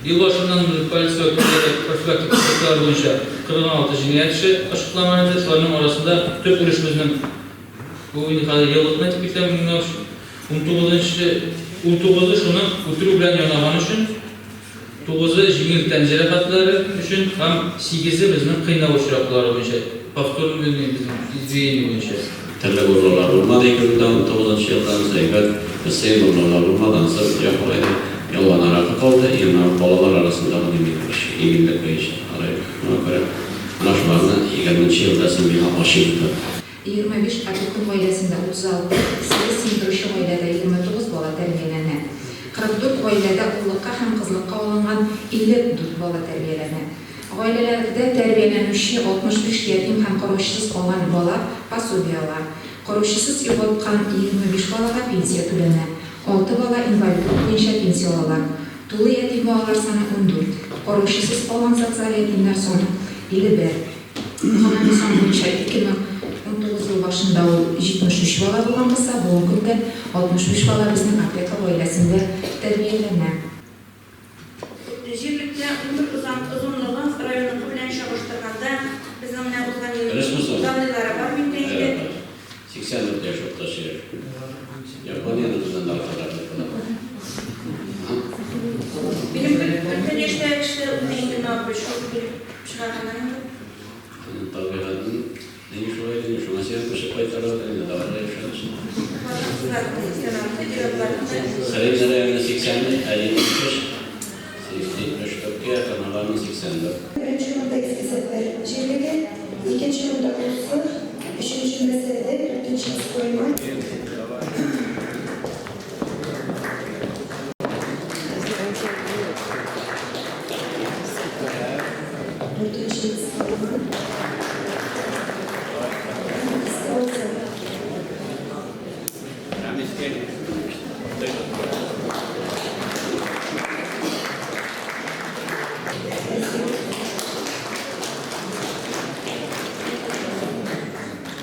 Ел башыннан полиция вәкилләре профилактик проектлар буенча 46 җинаять эше ачыкланган иде. Шуларның арасында төп өлеш безнең бу инде хәзер еллыкны әйтеп китәм, унтугызынчы, унтугызы шуның үтерү белән янаган өчен, тугызы җиңел тән җәрәхәтләре өчен һәм сигезе безнең кыйнау очраклары буенча, повторный безнең избиение буенча. Терлек урлаулар булмады 2019 нчы елда, анысы әйбәт. Песиен урлаулар булмады, анысы якын иде. Ялган аракы калды, и аннары балалар арасындагы димик эш, иминлек буенча карыйк. Шуңа күрә менә шуларны егерменче елда син миңа ачып тор. 25 опекун гаиләсендә 36, сигез сыендыручы гаиләдә 29 бала тәрбияләнә. 44 гаиләдә уллыкка һәм кызлыкка алынган 54 бала тәрбияләнә. Гаиләләрдә тәрбияләнүче 65 ятим һәм караучысыз калган бала пособие ала. Караучысыз югалткан 25 балага пенсия түләнә. Алты бала инвалидлык буенча пенсия алалар. Тулы ятим балалар саны 14. Караучысыз калган социаль ятимнәр саны 51. Гомуми сан буенча 2019 ел башында ул 73 бала булган булса, бүгенге көндә 65 бала безнең опека гаиләсендә тәрбияләнә. Җирлектә гомер озынлыгы районныкы белән чагыштырганда, безнең менә узган ел Дөресме соң? данныйлары бар миндә инде. Әйбәт. 84 яшь уртача яшь. Япониянең бездән дә артыграк дип була. Минем өлкән яшьтәге кешеләр үлә инде, Норбый, шул килеп чыгарганнан инде. Аның табигатен Нигә шулай дим, шуңа сиңа күчеп кайтаралар инде, даварга ышаныч. Хатын-кызларның 86, ир-атларның 73. Сәлим районы 80, ә 73, 74 кә якын, аларның 84. Беренче урында Иске Сәфәр җирлеге, икенче урында Усы, өченче Мәсәде, дүртенче Иске Айман. Дүртенче Иске Айман.